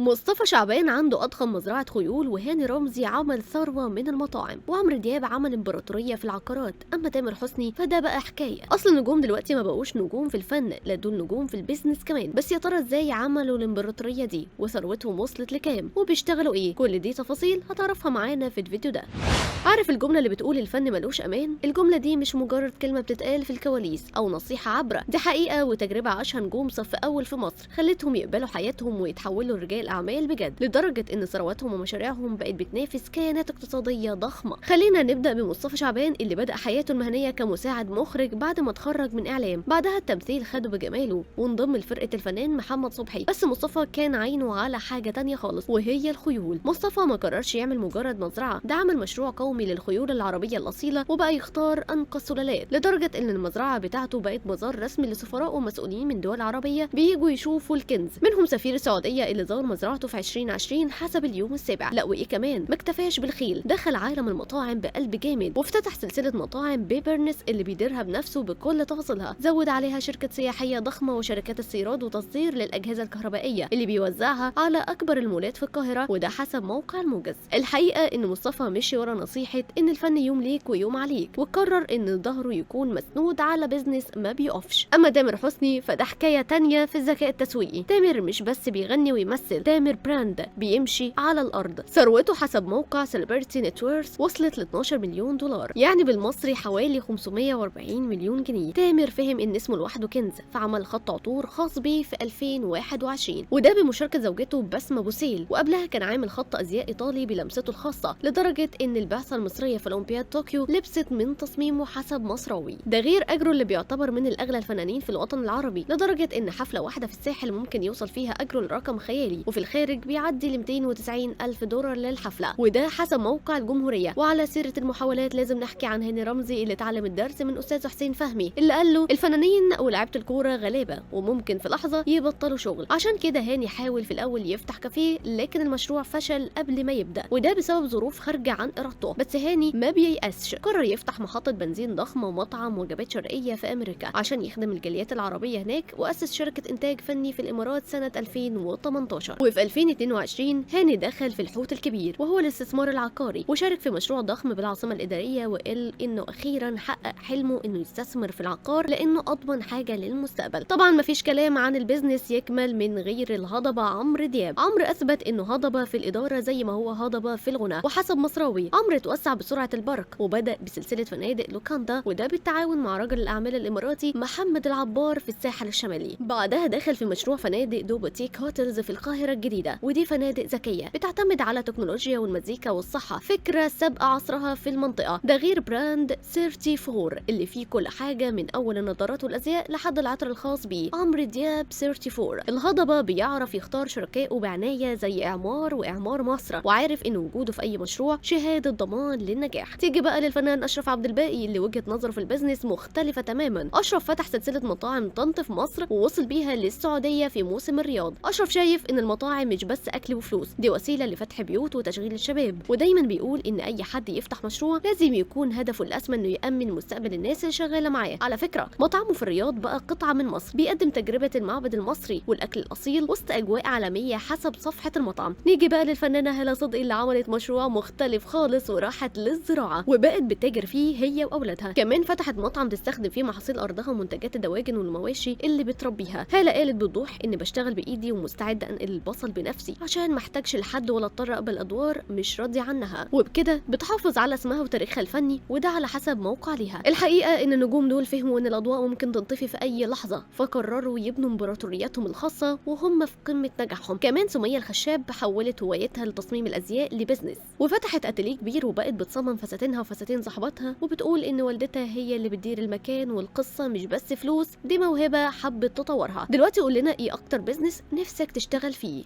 مصطفى شعبان عنده أضخم مزرعة خيول، وهاني رمزي عمل ثروة من المطاعم، وعمرو دياب عمل إمبراطورية في العقارات. أما تامر حسني فده بقى حكاية. أصل النجوم دلوقتي ما بقوش نجوم في الفن، لا دول نجوم في ال business كمان. بس يا ترى إزاي عملوا الإمبراطورية دي وثروتهم وصلت لكام وبيشتغلوا إيه؟ كل دي تفاصيل هتعرفها معانا في الفيديو ده. عارف الجملة اللي بتقول الفن ملوش أمان؟ الجملة دي مش مجرد كلمة بتتقال في الكواليس أو نصيحة عابرة، دي حقيقة وتجربة عاشها نجوم صف أول في مصر، خلتهم يقبلوا حياتهم ويتحولوا لرجال أعمال بجد، لدرجة إن ثرواتهم ومشاريعهم بقت بتنافس كيانات اقتصادية ضخمة. خلينا نبدأ بمصطفى شعبان اللي بدأ حياته المهنية كمساعد مخرج بعد ما اتخرج من إعلام، بعدها التمثيل خده بجماله وانضم لفرقة الفنان محمد صبحي. بس مصطفى كان عينه على حاجة تانية خالص وهي الخيول. مصطفى ما قررش يعمل مجرد مزرعة، ده عمل مشروع قومي للخيول العربية الأصيلة وبقى يختار أنقى السلالات، لدرجة إن المزرعة بتاعته بقت مزار رسمي لسفراء ومسؤولين من دول عربية بييجوا يشوفوا الكنز، منهم سفير السعودية اللي زار مزرعته في 2020 حسب اليوم السابع. لا وإيه كمان، ما اكتفاش بالخيل، دخل عالم المطاعم بقلب جامد وافتتح سلسلة مطاعم بيبرنس اللي بيديرها بنفسه بكل تفاصيلها، زود عليها شركة سياحية ضخمة وشركات استيراد وتصدير للأجهزة الكهربائية اللي بيوزعها على أكبر المولات في القاهرة، وده حسب موقع الموجز. الحقيقة إن مصطفى مشي ورا نصيحة إن الفن يوم ليك ويوم عليك، وقرر إن ظهره يكون مسنود على business ما بيقفش. أما تامر حسني فده حكاية تانية في الذكاء التسويقي. تامر مش بس بيغني ويمثل، تامر brand بيمشي على الأرض. ثروته حسب موقع Celebrity Net Worth وصلت ل 12 مليون دولار، يعني بالمصري حوالي 540 مليون جنيه. تامر فهم إن اسمه لوحده كنز، فعمل خط عطور خاص بيه في 2021، وده بمشاركة زوجته بسمة بوسيل، وقبلها كان عامل خط أزياء إيطالي بلمسته الخاصة، لدرجة إن البعثة المصرية في أولمبياد طوكيو لبست من تصميمه حسب مصراوي. ده غير أجره اللي بيعتبر من الأغلى الفنانين في الوطن العربي، لدرجة إن حفلة واحدة في الساحل ممكن يوصل فيها أجره لرقم خيالي، وفي الخارج بيعدي ل 290 ألف دولار للحفلة، وده حسب موقع الجمهورية. وعلى سيرة المحاولات لازم نحكي عن هاني رمزي اللي اتعلم الدرس من أستاذه حسين فهمي، اللي قال له الفنانين ولاعيبة الكورة غلابة وممكن في لحظة يبطلوا شغل. عشان كده هاني حاول في الأول يفتح كافيه، لكن المشروع فشل قبل ما يبدأ، وده بسبب ظروف خارجة عن إرادته. بس هاني ما بييأسش، قرر يفتح محطة بنزين ضخمة ومطعم وجبات شرقية في أمريكا عشان يخدم الجاليات العربية هناك، وأسس شركة إنتاج فني في الإمارات سنة 2018. وفي 2022 هاني دخل في الحوت الكبير وهو الاستثمار العقاري، وشارك في مشروع ضخم بالعاصمة الإدارية، وقال إنه أخيرا حقق حلمه إنه يستثمر في العقار لأنه أضمن حاجة للمستقبل. طبعا مفيش كلام عن ال business يكمل من غير الهضبة عمرو دياب. عمرو أثبت إنه هضبة في الإدارة زي ما هو هضبة في الغنى، وحسب مصراوي عمرو توسع بسرعة البرق وبدأ بسلسلة فنادق لوكاندا، وده بالتعاون مع رجل الأعمال الإماراتي محمد العبار في الساحل الشمالي. بعدها دخل في مشروع فنادق Do Boutique Hotels في القاهرة الجديدة، ودي فنادق ذكية بتعتمد على تكنولوجيا والمزيكا والصحة، فكرة سابقة عصرها في المنطقة. ده غير brand 34 اللي فيه كل حاجة من أول النظارات والأزياء لحد العطر الخاص بيه. عمرو دياب 34 الهضبة بيعرف يختار شركائه بعناية زي إعمار وإعمار مصر، وعارف إن وجوده في أي مشروع شهادة ضمان للنجاح. تيجي بقى للفنان أشرف عبد الباقي اللي وجهة نظره في ال business مختلفة تماما. أشرف فتح سلسلة مطاعم طنط في مصر ووصل بيها للسعودية في موسم الرياض. أشرف شايف إن المطاعم مش بس أكل وفلوس، دي وسيلة لفتح بيوت وتشغيل الشباب، ودايما بيقول إن أي حد يفتح مشروع لازم يكون هدفه الأسمى إنه يأمن مستقبل الناس اللي شغالة معاه. على فكرة مطعمه في الرياض بقى قطعة من مصر، بيقدم تجربة المعبد المصري والأكل الأصيل وسط أجواء عالمية حسب صفحة المطعم. نيجي بقى للفنانة هالة صدقي اللي عملت مشروع مختلف خالص وراحت للزراعة وبقت بتتاجر فيه هي وأولادها. كمان فتحت مطعم تستخدم فيه محاصيل أرضها ومنتجات الدواجن والمواشي اللي بتربيها. هالة قالت بوضوح إن بشتغل بإيدي ومستعدة أنقل البصل بنفسي عشان ما احتاجش لحد ولا اضطر أقبل أدوار مش راضية عنها، وبكده بتحافظ على اسمها وتاريخها الفني، وده على حسب موقع ليها. الحقيقة إن النجوم دول فهموا إن الأضواء ممكن تنطفي في أي لحظة، فقرروا يبنوا امبراطورياتهم الخاصة وهم في قمة نجاحهم. كمان سمية الخشاب حولت هوايتها لتصميم الأزياء ل business، وفتحت أتيليه كبير وبقت بتصمم فساتينها وفساتين صاحبتها، وبتقول إن والدتها هي اللي بتدير المكان، والقصة مش بس فلوس، دي موهبة حبت تطورها. دلوقتي قول لنا إيه أكتر business نفسك تشتغل فيه؟